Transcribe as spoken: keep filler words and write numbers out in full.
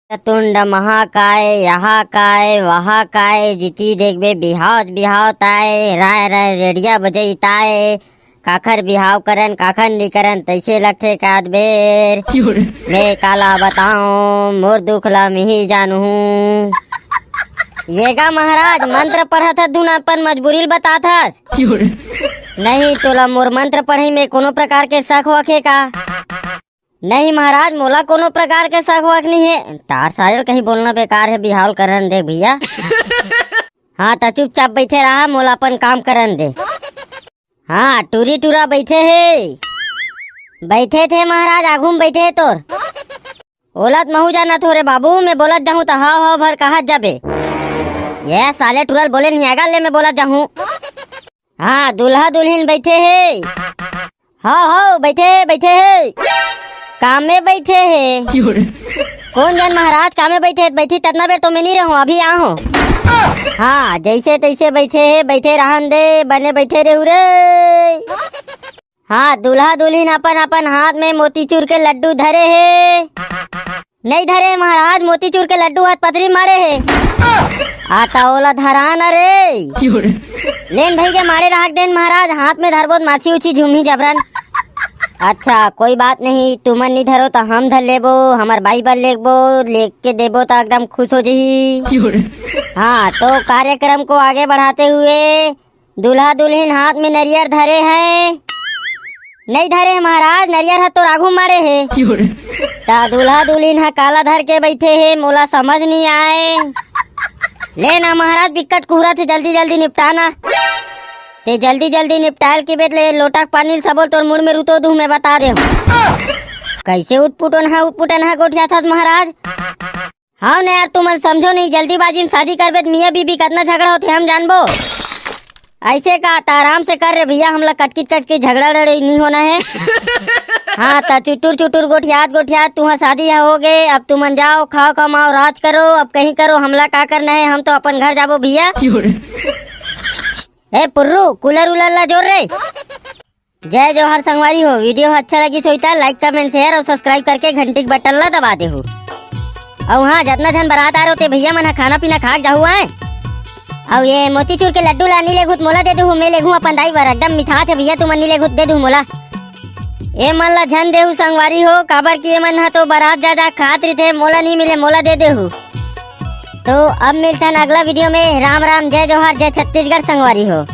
तुंड महा काय, यहाँ काय, वहाँ काय, जिती देखबे बिहाव बिहाव ताय, राय राय रेडिया बजई ताय। काखर बिहाव करन, काखर नी करन, तइसे लगथे काद बेर। मैं काला बताऊं, मोर दुख ला मिही जानहूं। ये गा महाराज, मंत्र पढ़त हस धुन, अपन मजबूरी ल बतात हस। नहीं, तोला मोर मंत्र पढ़ई में कोनो प्रकार के शक वक हे का? नहीं महाराज, मोला कोनो प्रकार के शक वक नहीं है। तार सारे ल कहीं बोलना बेकार है, बिहाव ल करन दे भैया। हाँ, त चुपचाप बैठे रहा, मोला अपन काम करन दे। हाँ, टूरी टूरा बैठे हे। बैठे थे महाराज, आगू में बैठे हे तोर। ओलत महू जाना थोरे बाबू, मैं बोलत जाहूँ त हाव हाव भर कहत जाबे। ये साले टूरा ल बोले नहीं आगा ले, मैं बोलत जाहूँ। हाँ, दूल्हा दुल्हिन बैठे हे। हाँ, हाँ, बैठे हे, बैठे हे। काम में बैठे हे। कोन जन महाराज काम में बैठे हे, बैठी ततना बेर तो मैं नहीं रहूँ, अभी आहूँ। हाँ, जैसे तैसे बैठे हे, बैठे रहन दे, बने बैठे रहू रे। हाँ, दूल्हा दुल्हिन अपन अपन हाथ में मोतीचूर के लड्डू धरे हे। नहीं धरे महाराज, मोतीचूर के लड्डू हाथ पथरी मारे हे। आ त ओला धरा न रे। लेन भाई के मारे राख देन महाराज, हाथ में धरबो त माछी उछी झुमही जबरन। अच्छा, कोई बात नहीं, तुमन नहीं धरो त हम धर लेबो, हमर बाई बर लेगबो, लेके देबो त एकदम खुश हो जही। हाँ, तो कार्यक्रम को आगे बढ़ाते हुए दूल्हा दुल्हिन हाथ में नरियर धरे हैं, नहीं धरे हे महाराज, नरियर ह तोर आगू मारे हे। त दूल्हा दुल्हिन ह काला धर के बैठे हे, मोला समझ नहीं आए। ले ना महाराज, बिकट कुहरा थे, जल्दी जल्दी निपटा ना। ते जल्दी जल्दी निपटायल के बेर ले लोटा के पानी ल सबो ल तोर मुड़ में रुतो दूं, मैं बता दे हूँ। कैसे उटपुटन हा उटपुटन हा गोठियाथस महाराज? हाँ न यार, तुमन समझो नहीं, जल्दीबाजी में शादी करबे त मियाँ बीबी कतना झगड़ा होथे हम जानबो। ऐसे का, त आराम से कर रे भैया, हमला कटकिट कटकिट झगड़ा लड़ाई नहीं होना है। हाँ, त चुटुर चुटुर गोठियात गोठियात तुहा शादी हा हो गे, अब तुमन जाओ, खाओ कमाओ, राज करो, अब कहीं करो, हमला का करना है, हम तो अपन घर जाबो भैया। ए पुर्रू, कूलर उलर ला जोर रे। जय जोहार संगवारी हो, वीडियो ह अच्छा लगिस होही त like, comment, share और subscribe करके घंटी के बटन ला दबा देहू। अउ हाँ, जतना झन बरात आए रहो ते भैया मन ह खाना पीना खा के जाहू आए। अउ ये मोतीचूर के लड्डू ला नी लेगहू त मोला दे देहू, मैं लेगहूँ अपन दाई बर, एकदम मिठास हे भैया, तुमन नी लेगहू त दे देहू मोला। ए मन ला झन देहू संगवारी हो, काबर कि ए मन ह तो बरात जा जा खात रहिथे, मोला नी मिले, मोला दे देहू। तो अब मिलथन अगला वीडियो में। राम राम, जय जोहार, जय छत्तीसगढ़ संगवारी हो।